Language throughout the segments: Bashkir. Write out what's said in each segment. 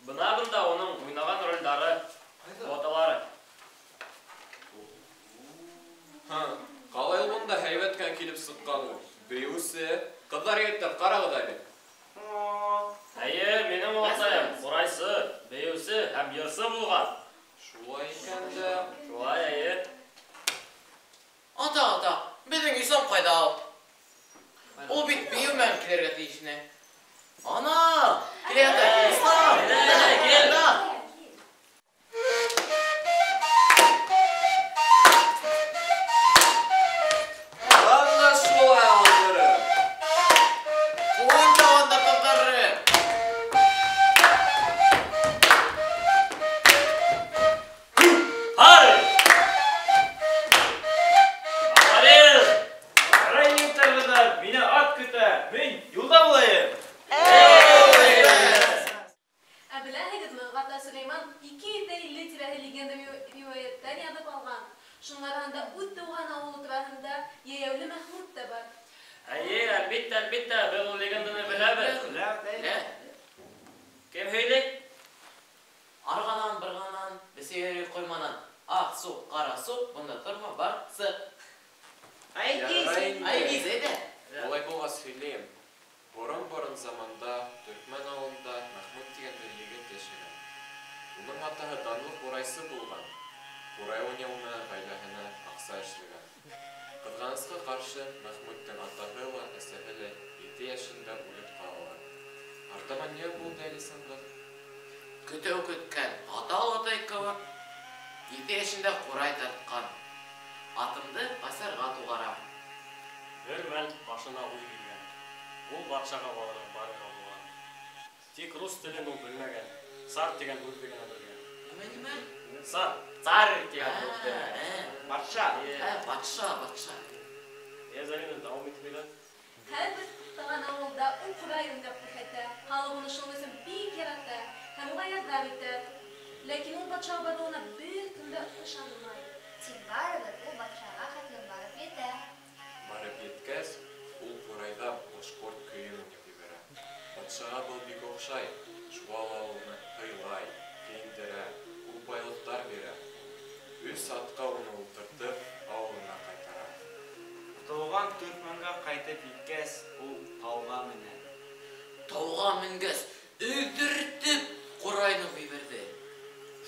Бына бында уның уйнаған ролдары, фотолары. килеп сыҡҡан ул, бейеүсе. Ҡыҙҙар, егеттәр, ҡарағыҙ әле. Әйе, минең олатайым ҡурайсы, бейеүсе һәм йырсы булған. Шулай икән дә. Шулай, әйе. Ата, ата, беҙҙең Ислам ҡайҙа ул? Ул бит бейеү менән килергә тейеш ине. Ана, килә ята, Ислам! Кил! Ана шулай алдырып. Ҡуйын анда ҡыҙҙары. Һай! Афарин! Ярай, егеттәр, ҡыҙҙар, мине ат көтә, мин юлда булайым. Ә беләһегеҙме, Ғата Сөләйман 250 тирәһе легенда риүәйәттәр яҙып алған. Шуның араһында үҙ тыуған ауылы тураһында Йәйәүле Мәхмүт тә бар. Әйе, әлбиттә, әлбиттә, беҙ ул легенданы беләбеҙ. Белә. Кем һөйләй? Арғанан, бырғанан, бесәй йөрөй ҡойманан. Аҡ суҡ, ҡара суҡ, бында торма, бар, сыҡ. Айгиз, Айгиз, әйҙә. Улай булғас һөйләйем. Борон-борон заманда Төркмән ауылында Мәхмүт тигән бер егет йәшәгән. Уның атаһы данлы ҡурайсы булған. Ҡурай уйнау менән ғаиләһенә аҡса эшләгән. Ҡыҙғанысҡа ҡаршы, Мәхмүттең атаһы ла, әсәһе лә 7 йәшендә үлеп ҡалалар. Артабан ни булды әле, Сыңғыҙ? Көтөү көткән ата олатай кеүек, 7 йәшендә ҡурай тартҡан. Атымды ҡасарға туғарам. Бер мәл башына уй килгән. Ул батшаға барырға булған. Тик рус телен ул белмәгән. Цар тигән һүҙҙе генә белгән. Нимә, нимә? Цар. Цар тигән һүҙҙе. Батша. Батша, батша. Зарина, дауам итеп һөйлә. Һәр бер туҡтаған ауылда ул ҡурай уйнап күрһәтә. Халыҡ уны шуның өсөн бик ярата һәм уға ярҙам итә. Ләкин ул батшаға барыуына бер кем дә ышанмай. Тик барыбер ул батшаға хәтлем барып етә. Барып еткәс, ул ҡурайҙа башҡорт көйөн уйнап ебәрә. Батшаға был бик оҡшай, шуға ла уны һыйлай, кейендерә, күп байлыҡтар бирә. 3 атҡа уны ултыртып, ауылына ҡайтара. Тыуған Төркмәнгә ҡайтып еткәс, ул тауға менә. Тауға менгәс, өҙҙөртөп ҡурайны ебәрҙе.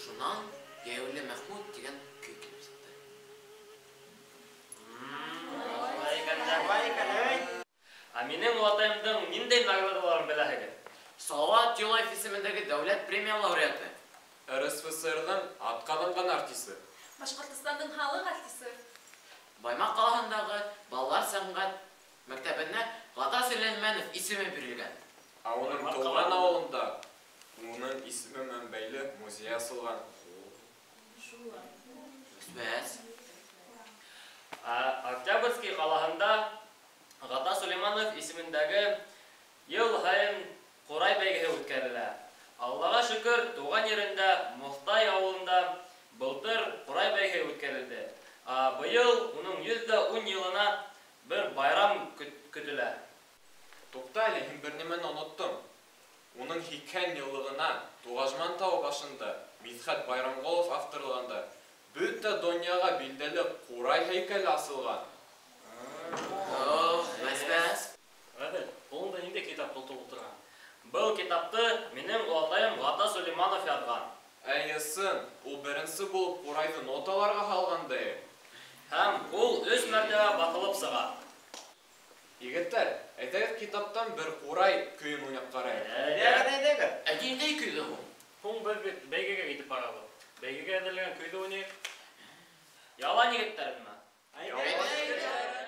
Шунан Йәйәүле Мәхмүт тигән көй килеп сыҡты. Ә минең олатайымдың ниндәй наградаларын беләһегеҙ? Салауат Юлаев исемендәге дәүләт премия лауреаты. РСФСР-ҙың атҡаҙанған артисы. Башҡортостандың халыҡ артисы. Баймаҡ ҡалаһындағы балалар сәнғәт мәктәбенә Ғата Сөләймәнов исеме бирелгән. Ә уның Баймаҡ тыуған ҡалаһында. ауылында уның исеме менән бәйле музей асылған. Бәс. Ә Октябрьский ҡалаһында Ғата Сөләймәнов исемендәге йыл һайын ҡурай бәйгеһе үткәрелә. Аллаға шөкөр, тыуған ерендә Моҫтай ауылында былтыр ҡурай бәйгеһе үткәрелде. Ә быйыл уның 110 йылына бер байрам көтөлә. Туҡта әле, һин бер нәмәне оноттоң. Уның 80 йыллығына Туғажман тауы башында Мидхәт Байрамғолов авторлығында бөтә донъяға билдәле ҡурай һәйкәле асылған. Ох, бәс-бәс. Ғәҙел, ҡулыңда ниндәй китап тотоп ултырған? Был китапты минең олатайым Ғата Сөләймәнов яҙған. Әй, ысын, ул беренсе булып ҡурайҙы ноталарға һалған да. Һәм ул 3 мәртәбә баҫылып сыға. Егеттәр, әйҙәгеҙ китаптан бер ҡурай көйөн уйнап ҡарайыҡ. Әйҙәгеҙ, әйҙәгеҙ. Ә ниндәй көйҙө һуң? Һуң беҙ бит бәйгегә китеп барабыҙ. Бәйгегә әҙерләгән көйҙө уйнайыҡ. Ялан егеттәр, бына. Әйҙәгеҙ.